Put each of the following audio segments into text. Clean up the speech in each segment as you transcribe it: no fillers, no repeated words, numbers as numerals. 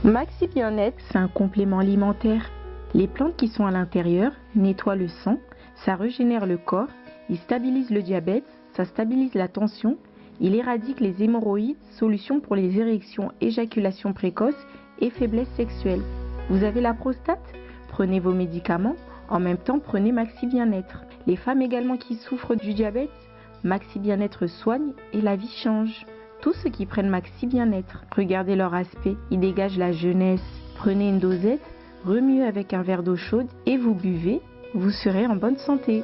Maxi Bien-être, c'est un complément alimentaire. Les plantes qui sont à l'intérieur nettoient le sang, ça régénère le corps, il stabilise le diabète, ça stabilise la tension, il éradique les hémorroïdes, solution pour les érections, éjaculation précoce et faiblesse sexuelle. Vous avez la prostate Prenez vos médicaments, en même temps prenez Maxi Bien-être. Les femmes également qui souffrent du diabète, Maxi Bien-être soigne et la vie change. Tous ceux qui prennent Maxi Bien-être, regardez leur aspect, ils dégagent la jeunesse. Prenez une dosette, remuez avec un verre d'eau chaude et vous buvez, vous serez en bonne santé.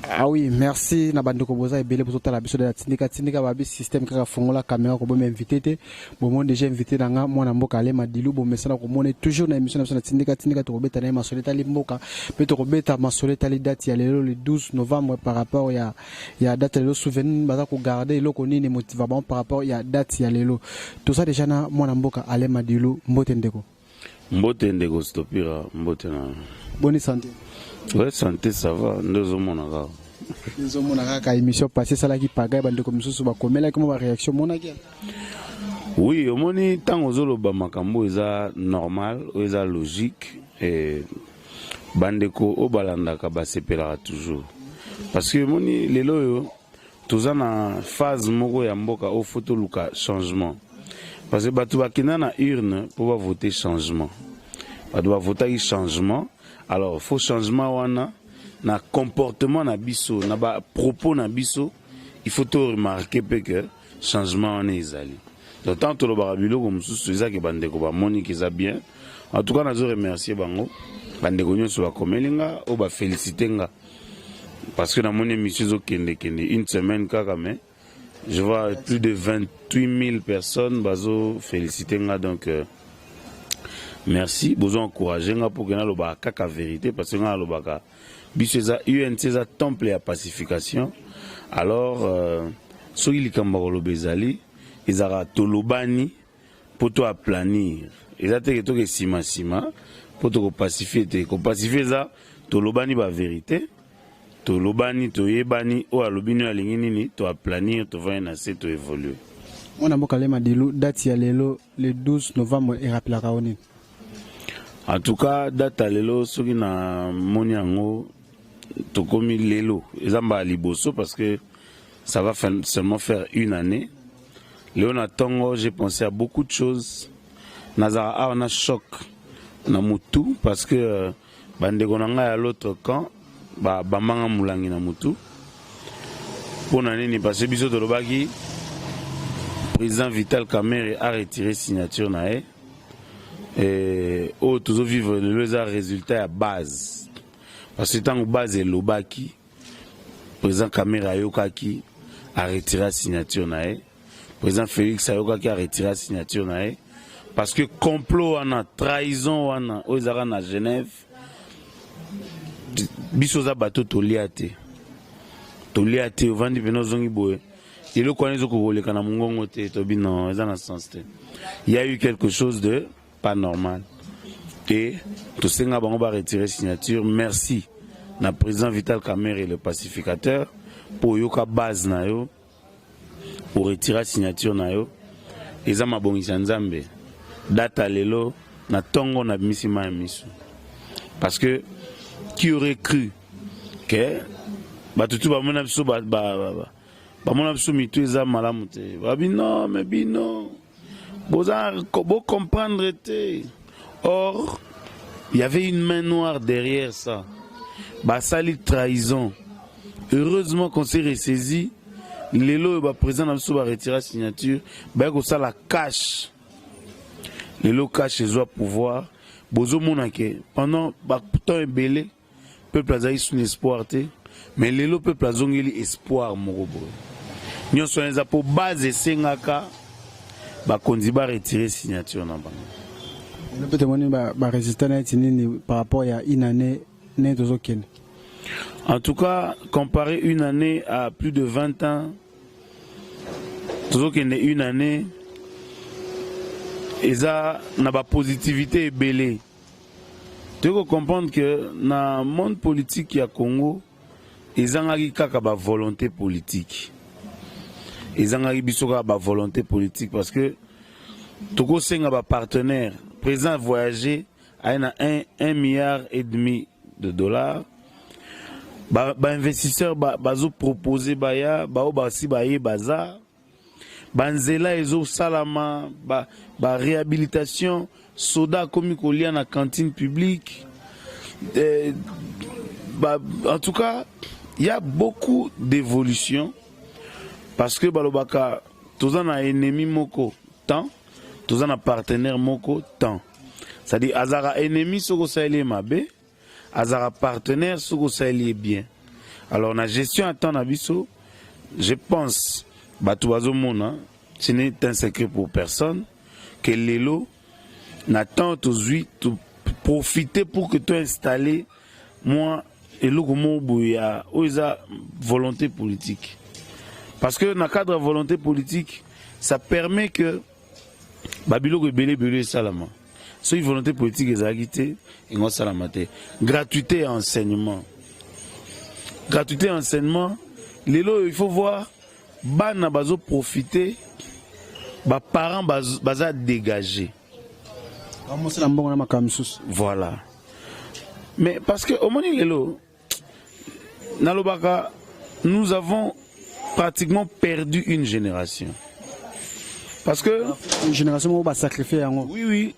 Ah oui, merci na bandeko boza ebele bozotala biso de tindika tindika babi système kaka fongola caméra ko boma invité te bomoni déjà invité na nga mwana mboka ale madilu bomesana komona toujours na émission na biso na tindika tindika tokobeta na ye masolo etali mboka mpe tokobeta masolo etali date ya lelo le 12 novembre par rapport ya ya date ya lelo souvenir baza kogarde eloko nini motiva bango par rapport ya date ya lelo toza déjà na mwana mboka ale madilu mbote ndeko Mbote ndeko Stopira, mbote na. Boni santé? Ouais, santé ça va, nde ozomona kaka. Ozomona kaka émission passée esalaki pagaille bandeko mosusu bakomelaki mwa baréaction omonaki? Oui, omoni ntango ozoloba makambo eza normal, oyo eza logique et bandeko oyo balandaka basepelaka toujours. Parce que omoni lelo oyo toza na phase moko ya mboka oyo faut toluka changement parce que bato bakenda na urne mpo bavote changement bato bavotaki changement alors faut changement wana na comportement na biso na bapropos na biso il faut to remarquer mpe que changement wana ezali donc tant tolobaka biloko mosusu eza ke bandeko bamoni ke eza bien en tout cas nazo remercier bango bandeko nyonso bakomeli nga oyo bafélicité nga parce que namoni émission ezokendekende une semaine kaka mais je vois plus de 28 000 personnes bazo félicité nga donc euh, merci bozo encouragé nga pour que nalobaka kaka vérité parce que nga nalobaka biso eza UNC eza temple ya pacification alors euh, soki likambo ya koloba ezali ezalaka tolobani mpo to aplanir eza te ke toke nsima nsima mpo tokopacifie te kopacifie eza tolobani baverité tolobani toyebani oyo alobi nini alingi nini toaplanir tovandi na se toévolue mwana mboka lema dilu date ya lelo le 12 novembre erapelaka yo nini en tout cas date ya lelo soki namoni yango tokomi lelo eza mbala liboso parce que ça va seulement faire une année lelo na ntongo j'ai pensé à beaucoup de choses nazalaka awa na choc na mutu parce que euh, bandeko na ngai ya l'autre camp babambanga molangi na mutu mpo na nini parce que biso tolobaki président vital kamerhe a retiré signature na ye oyo tozovivre lelo eza résultat ya base parce que ntango base elobaki président Kamerhe ayokaki a retira signature na ye président Félix ayokaki a retira signature na ye parce que complot wana trahison wana oyo ezalaka na Genève biso oza bato tolia te tolia te ovandi mpena ozongi boye eloko wana ezokoka koleka na mongongo te tobi non eza na sens te il y a eu quelque chose de pas normal et tosenga bango ba retirer signature merci na président Vital Kamerhe le pacificateur mpo oyoka base na yo oretira signature na yo eza mabongisi ya nzambe data lelo na ntongo nabimisi mai ya miso parce que qui aurait cru que bato tu bamona biso bamona biso mitu eza malamu te babi non me bino boza bo comprendre te or il y avait une main noire derrière ça basali trahison heureusement qu'on s'est ressaisi lelo oyo baprésident na biso baretira signature baye kosala cash lelo cash ezwa pouvoir bozomona ke pendant batemps ebele Peuple azali sous espoir te, mais lelo peuple azongeli espoir moko boye. Nyonso wana eza mpo base esengaka bakonzi ba retirer signature na bango. Lelo mpe tomoni ba résultat na neti nini par rapport ya une année ndenge tozokende. En tout cas, comparer une année à plus de 20 ans, tozokende une année eza na ba positivité ebele. Toyei kocomprendre que na monde politique ya Congo, ezangaki kaka bavolonté politique, ezangaki biso kaka bavolonté politique, parce que tokosenga bapartenaire. Président voyager, aye na 1 milliard et demi de dollars. Bainvestisseur ba bazopropose, baya bao basi baye, baza banzela ezosalama, baréhabilitation, ba soda akomi kolia na cantine publique. Ba, en tout cas, il y a beaucoup d'évolution, parce que balobaka toza na ennemi moko temps, toza na partenaire moko temps. C'est-à-dire, azalaka ennemi soki osaleli ye mabe, azalaka partenaire soki osaleli ye bien. Alors, na gestion ya temps na biso, je pense bato bazomona, ce n'est un secret pour personne que lelo na temps tozwi, profiter pour que toinstaller mwa eloko moko boye ya oyo eza volonté politique, parce que na cadre ya volonté politique, ça permet que babiloko ebele ebele esalama. Soki volonté politique ezalaki te, engo osalama te. Gratuité ya enseignement, gratuité ya enseignement, lelo oyo il faut voir bana bazoprofite, baparent baza dégagé. Bamosala mbongo na makambo mosusu. Voilà, mais parce que omoni lelo, nalobaka, nous avons pratiquement perdu une génération, parce que une génération moko basacrifie yango.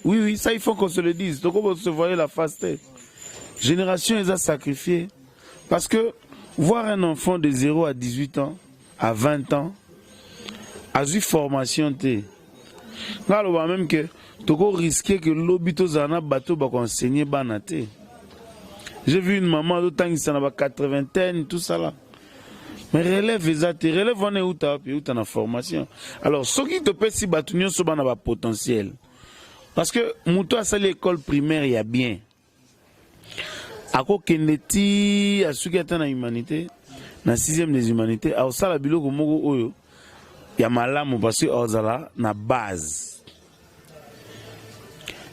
Oui, ça, il faut qu'on se le dise. Donc se voyait la face te, génération eza sacrifiée, parce que voir un enfant de 0 à 18 ans, à 20 ans, azwi formation te, nga aloba même que tokorisquer que lobi tozala na bato bakoenseigner bana te. J'ai vu une maman azotangisa na ba quatre-vingtaine, tout ça là, mais relève eza te. Relève wana euta wapi? Euta na formation. Alors, soki topesi bato nyonso bana bapotentiel, parce que moto asali école primaire ya bien, akokende ti asuki ata na humanité, na sixième des humanités, akosala biloko moko oyo ya malamu, parce que azala na base.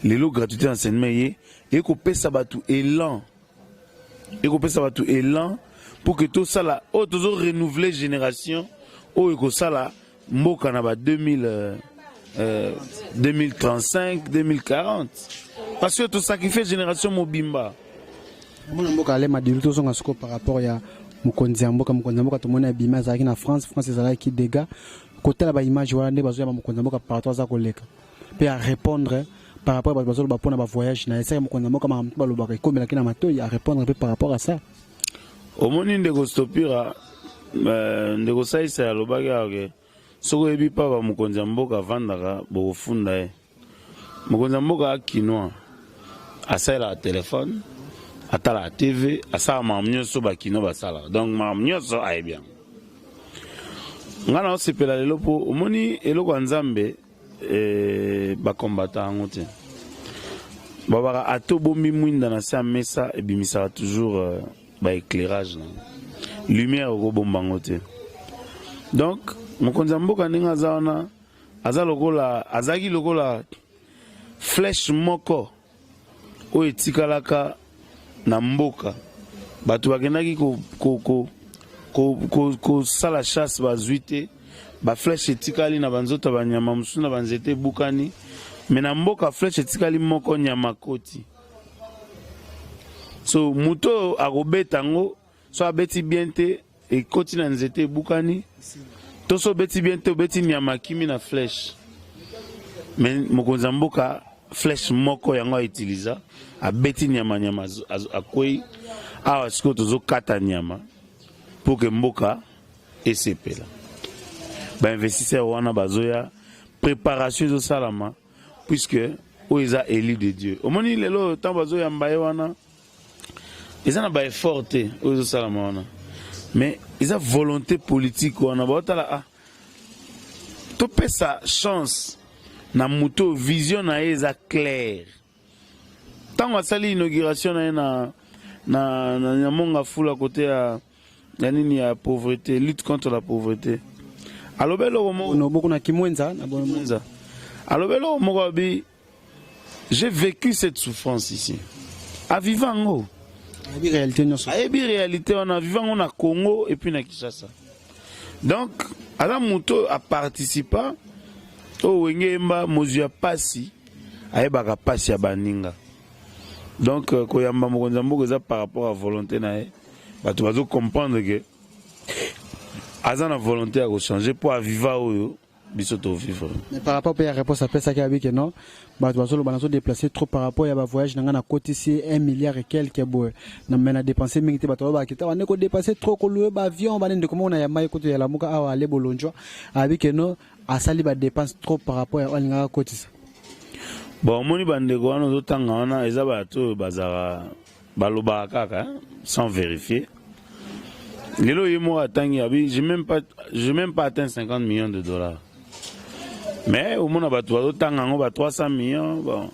Lelo gratuité enseignement ye ekopesa bato élan, ekopesa bato élan pour que tosala oyo tozo renouveler génération oyo ekosala mboka na ba 2000, 2035, 2040, parce que tosacrifie génération mobimba. Mwana mboka Alain Madilu, tozonga sikoyo par rapport ya mokonzi ya mboka. Mokonzi ya mboka, tomoni abimi, azalaki na France. France ezalaki dégâts. Kotala baimage wana nde bazoyamba mokonzi ya mboka partout aza koleka, mpe arépondre par rapport bato bazoloba mpona bavoyage na ye. Esaki mokonzi ya mboka, makambo mpe balobaka ekomelaki na matoi, arépondre mpe par rapport à ça. Omoni, ndeko Stopira, ndeko Saisa alobaki awa ke soki oyebi mpa bamokonzi ya mboka avandaka, bokofunda ye. Mokonzi ya mboka akinois, asalelaka telefone, atalaka TV, asalaka makambo nyonso bakino basalaka. Donc makambo nyonso ayebi yango. Ngai naosepela lelo mpo omoni eloko ya Nzambe, bakombata yango te. Babaka ata obombi mwinda na se ya mesa, ebimisaka toujours baéclairage na lumière, okobomba yango te. Donc mokonzi ya mboka, ndenge aza wana, aza lokola, azalaki lokola flèche moko oyo etikalaka na mboka. Bato bakendaki kosala chasse, bazwi te. Baflèche etikali na banzoto ya banyama mosusu, na banzete ebukani, me na mboka flèche etikali moko, nyama koti. So moto oyo akobeta yango, so abeti bien te, ekoti na nzete, ebukani, to so obeti bien te, obeti nyama, akimi na flèche. Me mokonzi ya mboka, flèche moko yango autiliza, abeti nyama, nyama akwei. Awa sikoyo tozokata nyama pour que mboka esepela. Bainvestisseur wana bazoya, préparation ezosalama, puisque oyo eza élu de Dieu. Omoni lelo ntango bazoyamba ye wana, eza na baeffort te oyo ezosalama wana, mais eza volonté politique wana. Baotala, ah, topesa chance na moto oyo vision na ye eza claire. Ntango asali inauguration na ye na Mont Ngafula, côté ya nini, ya pauvreté, lutte contre la pauvreté, alobi eloko moko. Boko na Kimwenza na Kimwenza. Alobi eloko moko, abi: "J'ai vécu cette souffrance ici." Aviva yango. Ayebi réalité nyonso. Ayebi réalité wana, aviva yango na Congo et puis na Kinshasa. Donc aza moto oyo aparticipa oyo Wenge yemba mozwi ya pasi, ayebaka pasi ya baninga. Donc koyamba mokonzi ya mboka eza par rapport à volonté na ye. Bato bazo comprendre que aza na volonté ya kochanger mpo aviva oyo biso tovivre. Mais par rapport mpe ya réponse apesaki, abi ke non, bato bazoloba nazo déplacer trop par rapport ya bavoyage na ngai, nakotisi 1 milliard et quelque boye na me na dépense mingi te. Bato balobaka ta bande kodépenser trop, kolouer baavion bane. Ndeko moko na ya mai kutu ya Lamuka awa, ale bolonjwa, abi ke non, asali badépense trop par rapport ya oyo alingaka kotisa. Bon, omoni, bandeko wana ozotanga wana eza bato oyo bazalaka, balobaka kaka sans vérifier. Lelo ye moko atangi, abi j'ai même pas atteint 50 millions de dollars, mais omona bato bazotanga yango ba 300 millions. Bon,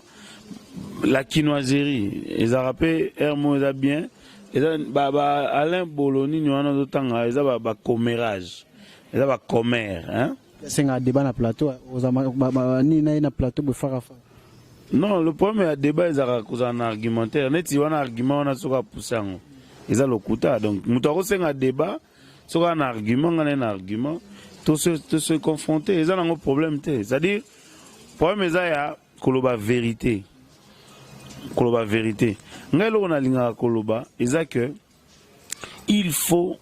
la kinoiserie ezalaka mpe aire moko eza bien. Eza ba Alain Bolo nini wana ozotanga, eza bacommérage, eza bacommère, hein? Esengaka débat na plateau, nini na ye na plateau boye fara fara. Non, le problème ya débat ezalaka kozala na argumentaire. Neti wana argument wana, soki apuse yango, eza lokuta. Donc moto akosenga débat soki aza na argument, ngai na argument, tose confronter, eza nango problème te. C'est-à-dire problème eza ya koloba vérité. Koloba vérité, ngai eloko nalingaka koloba eza que il faut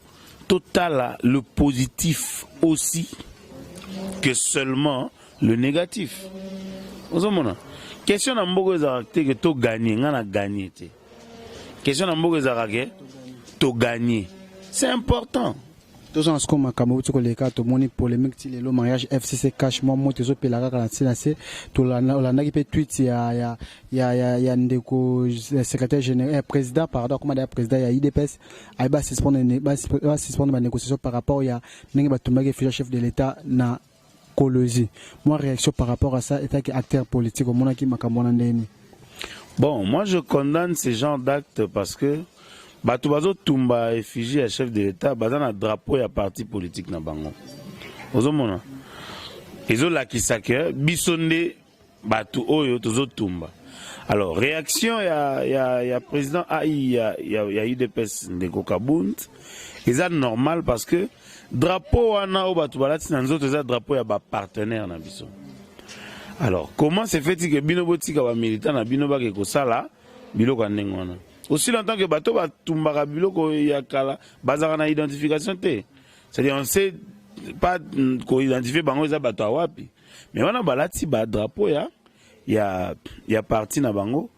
totala le positif aussi que seulement le négatif. Ozomona, question na mboka ezalaka te ke togagner, ngai na gagner te. Question na mboka ezalaka ke togagner, c'est important. Tozonga sikoyo makambo euti koleka. Tomoni polémique ti lelo, mariage FCC CACH. Mwa moto ezopela kaka na ntina se tolandaki mpe tweet ya ndeko secrétaire général, président, pardon, akoma ya président ya UDPS, aye basuspendre banégociation par rapport ya ndenge batumbaki effigie chef de l'État na Kolwezi. Mwa réaction par rapport à ça, etaki acteur politique, omonaki makambo wana ndeni? Bon, moi je condamne ce genre d'acte parce que bato bazotumba effigie ya chef de l'État baza na drapeau ya parti politique na bango. Ozomona, ezolakisa ke biso nde bato oyo tozotumba. Alors réaction ya président ai ya UDPS, ndeko Kabund, eza normal parce que drapeau wana oyo bato balati na nzoto eza drapeau ya bapartenaire na biso. Alors comment se fait-il que bino botika bamilitant na bino bake kosala biloko ya ndenge wana, aussi longtemps que bato batumbaka biloko ya kala bazalaka na identification te? C'est-à-dire on sait pas koidentifier bango eza bato ya wapi, mais wana balati badrapeau ya parti na bango.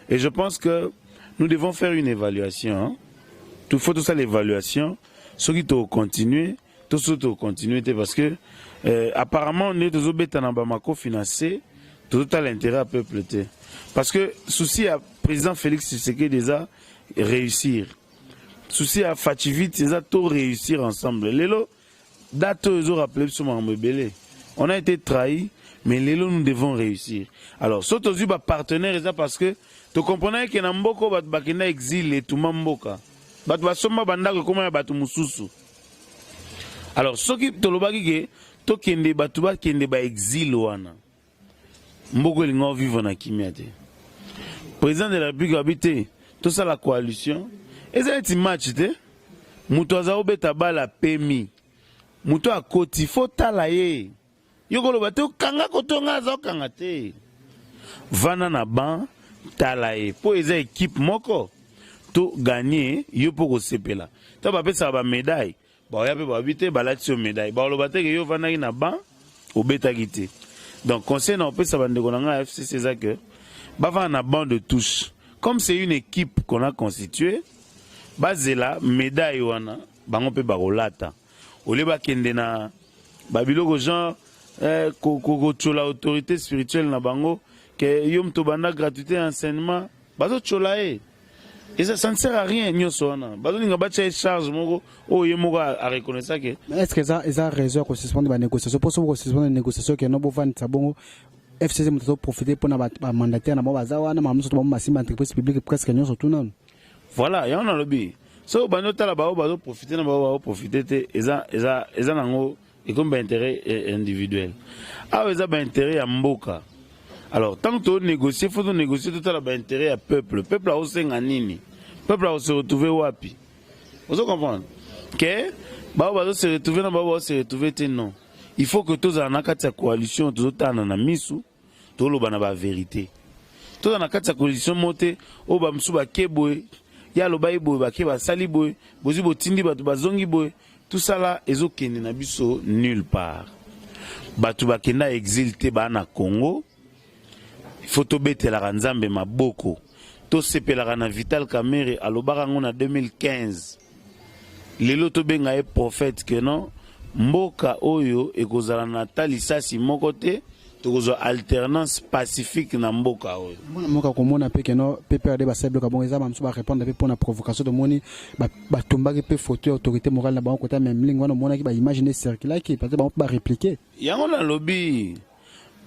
Et je pense que nous devons faire une évaluation, hein? Tout faut tout ça, l'évaluation, soki tocontinue to soki tocontinue te, parce que apparemment nde tozobeta na bamakofi na se, tozotala intérêt ya peuple te, parce que souci ya président Félix Tshisekedi eza réussir, souci ya Fatshi vite eza to réussir ensemble. Lelo date oyo ezorappeler biso makambo ebele. On a été trahi, mais lelo nous devons réussir. Alors so tozwi bapartenaire, eza parce que tokomprenaki ke na mboka oyo bato bakenda exil, etuma mboka, bato basomba bandako ekóma ya bato mosusu. Alors soki tolobaki ke tokende, bato bakende baexil wana, mboka elinga ovivre na kimia te. Président de la République abi te tosala coalition. Eza neti match te, moto aza obeta bale, apemi, moto akoti, fo tala ye. Yo koloba te okanga kotonga, aza okanga te, vanda na ban, tala ye, mpo eza équipe moko to gagner, yo mpo kosepela. To bapesaka bamédaille, baoya mpe babi te balati yo médaille, baloba te ke yo ovandaki na ban, obetaki te. Donc conseil na opesa bandeko na ngai ya FCC eza ke bavanda na banc de touche. Comme c'est une équipe qu'on a constituée, bazela médaille wana, bango mpe bakolata olie, bakende na babiloko genre kotiola autorité spirituelle na bango, ke yo moto banda gratuité ya enseignement, bazotiola ye. Eza, ça ne sert à rien. Nyonso wana bazolinga batia ye charge moko oyo ye moko areconnaissa ke Mais est ce que eza raison ya kosuspendre banégociation? Mpo soki kosuspendre négociation ke no bovandisa bongo FCC, moto azoprofite mpona bamandataire na bango baza wana, makambo nyonso to bango basimba entreprise publique presque nyonso tu nanu. Voilà, yango nalobi, soki obandi otala bao bazoprofite na bao bazoprofite te, eza nango ekomi baintérêt individuel. Awa eza baintérêt ya mboka. Alors tant que tonégocier, faut tonégocier, totala baintérêt ya peuple. Peuple akosenga nini? Peuple akose retrouver wapi? Ozo comprendre ke bao bazose retrouver na bao bazose retrouver te? Non, il faut que tozala na kati ya coalition, tozotala na misu, toloba na bavérité. Tozala na kati ya coalition mo te oyo bamosusu bake boye, ye aloba ye boye, bake basali boye, bozwi botindi bato bazongi boye. Tosala ezokende na biso nulle part. Bato bakenda exil te, baa na Congo. Faut tobetelaka Nzambe maboko, tosepelaka na Vital Kamerhe. Alobaka yango na 2015, lelo tobenga ye prophète, ke non, mboka oyo ekozala na ta lisasi moko te, tokozwa alternance pacifique na mboka oyo. Mwana mboka, komona mpe keno PPRD basali biloko bongo, eza bamosusu barépondre mpe mpona provocation. Tomoni batombaki mpe photo ya autorité morale na bango kota Memling wana. Omonaki baimage nde circulaki, parce bango mpe barépliquer. Yango nalobi,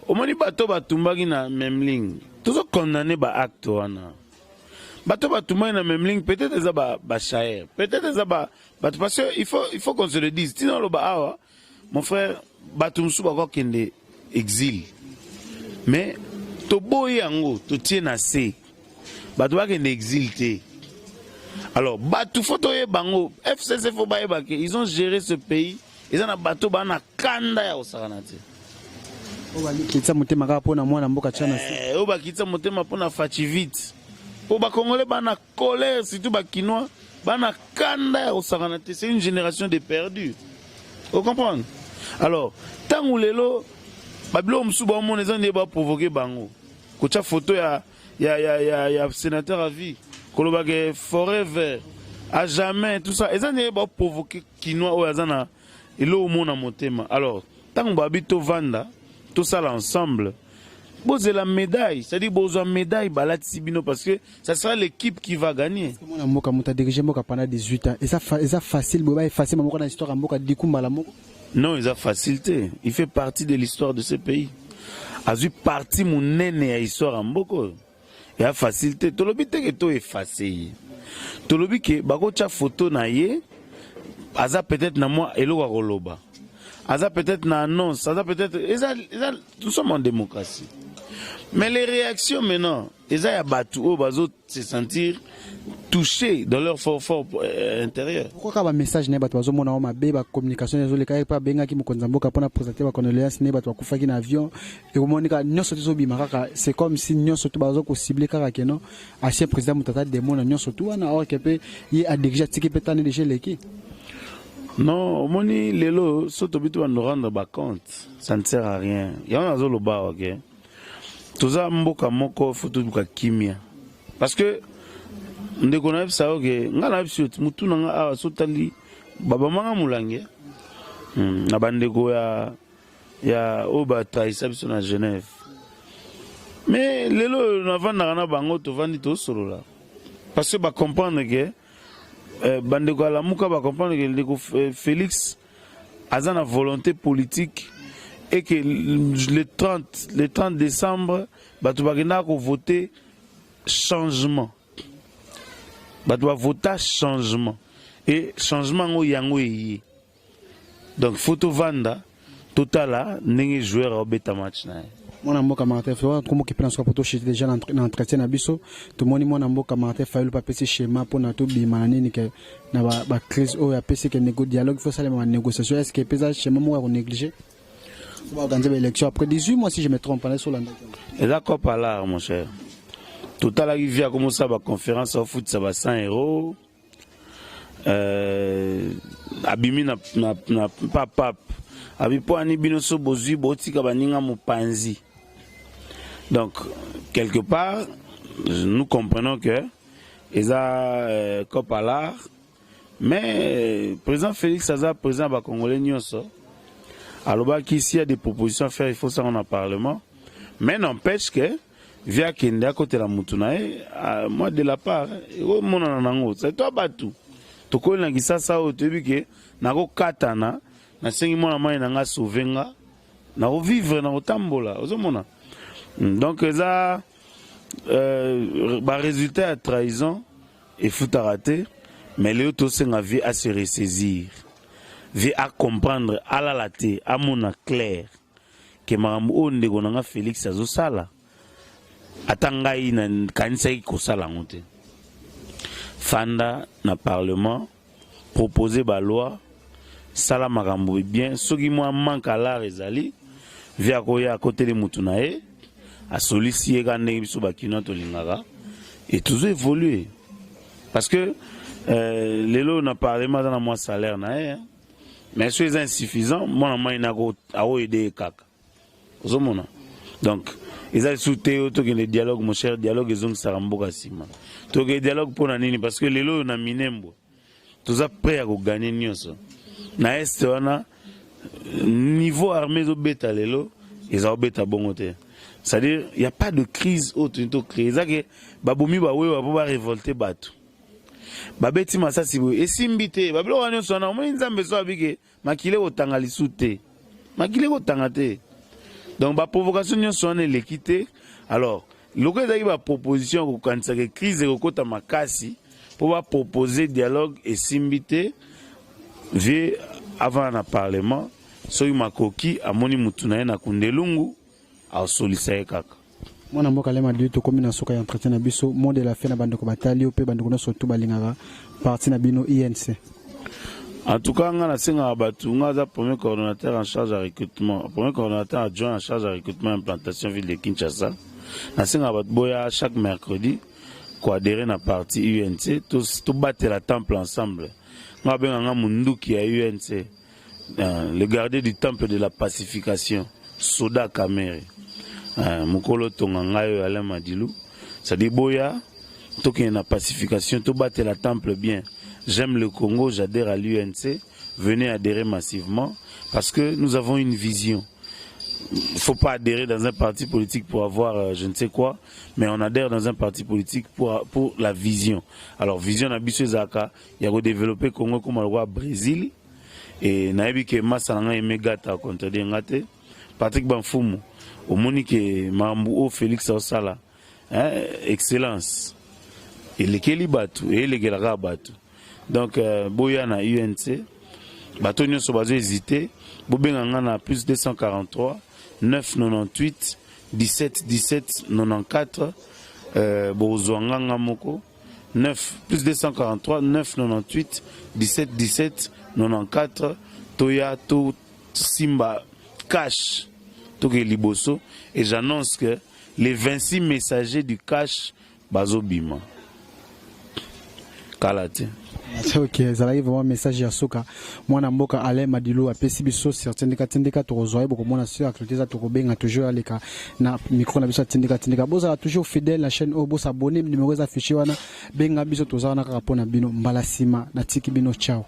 omoni, bato batumbaki na Memling, tozocondamner baacte wana. Bato batumbaki na Memling, peut-être eza bachaer, peut-être eza bato, parce que il faut qu'on se le dise. Ntina oloba awa, mon frère, bato mosusu bakokende exil, mais toboyi yango, totie na se, bato bakende exil te. Alors bato, faut toyeba yango, FCC faut bayeba ke ils ont géré ce pays. Eza na bato baa na kanda ya kosakana te. Oyo bakitisa motema kaka mpona mwana mboka tia na se. Oyo bakitisa motema mpona Fatshi vite, mpo bakongolais baa na colère, surtout bakinois baa na kanda ya kosakana te. C'est une génération de perdus, ocomprendre? Alors ntango lelo babiloko mosusu baomona, eza nde baprovoquer bango kotya photo ya sénateur à vie, koloba ke forever, à jamais, tout ça, eza nde baprovoquer kinois oyo aza na eloko mona motema. Alors ntango babi tovanda, tosala ensemble, bozela médaille, c'est-à-dire bozwa médaille balatisi bino, parce que ça sera l'équipe qui va gagner. Mwana mboka, moto adirige mboka pendant 18 ans, eza facile boye baeffacer moko na histoire ya mboka diku mbala moko? Non, eza facile te. Il fait partie de l'histoire de ce pays, azwi partie monene ya histoire ya mboka oyo. Eya facile te. Tolobi te ke toeffacer ye, tolobi ke bakotya photo na ye, aza peut-être na mwa eloko ya koloba, aza peut-être na annonce, aza peut-être eza. Nous sommes en démocratie, mais les réactions maintenant eza ya bato oyo bazo se sentir touchés dans leur for intérieur. Pourquoi kaka bamessage na ye bato bazomona ngo mabe? Bacommunication ezoleka ye mpe abengaki mokonzi ya mboka mpona présenter bacondoléance ne bato bakufaki na avion. Ekomoni kaka nyonso te ezobima kaka, c'est comme si nyonso to baza kocibler kaka keno ancien président, moto ata demo na nyonso tu wana, or ke mpe ye adirige, atiki mpe tani déjà eleki. Non, omoni, lelo so tobi to bando rendre bacompte, ça ne sert à rien. Yango nazoloba awa ke toza mboka moko, faut toluka kimia, parce que ndeko nayebisa yo ke ngai nayebisi yo ti motu na nga awa, so tali babamanga molange na bandeko ya oyo batrahisa biso na Genève. Mais lelo oyo navandaka na bango, tovandi, tosolola, parce que bacomprendre ke bandeko ya Lamuka bacomprendre ke ndeko Félix aza na volonté politique et que le 30 décembre bato bakendaka kovote changement. Bato bavota changement et changement yango eye. Donc faut tovanda, totala ndenge joueur aobeta match na ye. Mwana mboka Martin Fayulu, tokomoki mpe na suka po toshite déjà na entretien na biso. Tomoni mwana mboka Martin Fayulu mpe apesi schéma mpona tobima na nini ke na bacrise oyo. Apesi ke négo dialogue, faut salema banégociation. Est ce que epeza schéma moko ya konégliger baorganiser baélection après 18 mois, si je me trompe? Wana solanda. Eza cope à l'art, mon cher. Totalaki vi akomosala baconférence, afutisa ba 100 euro, abimi na papap abi mpo ani bino so bozwi botika baninga mopanzi. Donc quelque part nous comprenons que eza cope à l'art, mais président Félix aza président ya bacongolais nyonso. Alobaki s'il y a des propositions à faire, il faut ça na parlement. Mais n'empêche que vi akende akotela mutu na ye. Moi, de la part, ekomonana nango, c'est toi bato tokoli na Kisasa oyo, toyebi ke nakokatana, nasengi mwana mai na nga sauve nga, nakovivre, nakotambola, ozomona. Donc eza barésultat ya trahison efutaka te. Mais lelo tosenga vie à se ressaisir, vie à comprendre, alala te, amona clair ke makambo oyo ndeko na nga Félix azosala. Ata ngai nakanisaki kosala yango te. Fanda na parlement, proposer ba loi, sala makambo bien. Soki mwa manque à l'art ezali, vi akoya akoteli mutu na ye, asolisi ye kaka ndenge biso bakinois tolingaka, et tozo évoluer. Parce que lelo na parlement aza na mwa salaire na ye, mais soki eza insuffisant, mwana mai na akoyede ye kaka. Ozomona, donc eza lisusu te oyo tokende dialogue. Mon cher, dialogue ezongisaka mboka nsima. Tokende dialogue mpo na nini? Parce que lelo oyo na Minembwe toza prêt ya kogagner nyonso. Na Est wana, niveau armée ezobeta lelo, eza kobeta bongo te. C'est-à-dire, y a pas de crise oyo toni tocréer. Eza ke babomi bawewa mpo barévolter bato, babeti masasi boye, esimbi te. Babiloko wana nyonso wana, omoni Nzambe so abike makili ekotanga lisu te, makili ekotanga te. Donc baprovocation nyonso wana eleki te. Alors loko ezalaki baproposition ya kokanisaka crise ekokota makasi mpo bapropose dialogue, esimbi te. Vie avant na parlement, soki makoki amoni mutu na ye na kundelungu, asolisa ye kaka. Mwana mboka Alain Madilu, tokomi na suka ya entretien na biso. Mot de la fin na bandeko batali yo mpe bandeko nyonso tu balingaka parti na bino UNC. En tout cas, nga nasengaka bato. Nga aza premier coordonnateur en charge ya recrutement, premier coordonnateur adjoint en charge ya recrutement implantation ville de Kinshasa. Nasengaka bato boya chaque mercredi koadhérer na parti UNC, tobatela temple ensemble. Nga babenga nga munduki ya UNC, le gardien du temple de la pacification, soda Kamerhe, mokolo tonga ngai oyo Alain Madilu. C'est-à-dire boya tokende na pacification, tobatela temple bien. J'aime le Congo, j'adhère à l'UNC. Venez adhérer massivement parce que nous avons une vision. Il faut pas adhérer dans un parti politique pour avoir je ne sais quoi, mais on adhère dans un parti politique pour la vision. Alors vision na biso ezalaka ya kodévelopper Congo comme lokola Brésil. Et nayebi ke masa na ngai emegata contredire nga te, Patrick Bamfumu. Omoni ke makambo oyo Félix aosala, hein, excellence elekeli bato, eyelekelaka bato. Donc boya na UNC. Bato nyonso bazo hésite, bobenga nga na plus 243 998 17 17 94. Bozwa nga nga moko 9 plus 243 998 17 17 94. Toya tosimba cash, toke liboso. Et j'annonce que les 26 messagers du cash bazobima kala te. Ok, ezalaki vraiment message ya suka mwana mboka Alain Madilu apesi biso sur Tindika Tindika. Tokozwa ye, bokomona sur actualité eza, tokobenga toujours, aleka na micro na biso ya Tindika Tindika. Bozala toujours fidèle na chaîne oyo, bosabonner, numéro eza affiché wana, benga biso, toza wana kaka mpona bino. Mbala nsima natiki bino, ciao.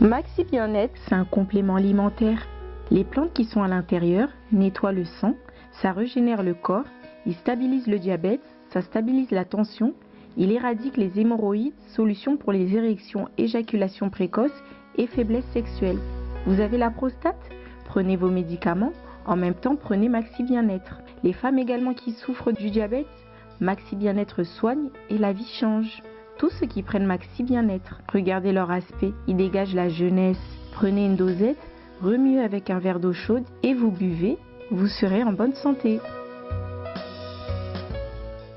Maxi Bien-être, c'est un complément alimentaire. Les plantes qui sont à l'intérieur nettoient le sang, ça régénère le corps, il stabilise le diabète, ça stabilise la tension, il éradique les hémorroïdes, solution pour les érections, éjaculation précoce et faiblesse sexuelle. Vous avez la prostate? Prenez vos médicaments, en même temps prenez Maxi Bien-être. Les femmes également qui souffrent du diabète, Maxi Bien-être soigne et la vie change. Tous ceux qui prennent Maxi Bien-être, regardez leur aspect, ils dégagent la jeunesse. Prenez une dosette, remuez avec un verre d'eau chaude et vous buvez, vous serez en bonne santé.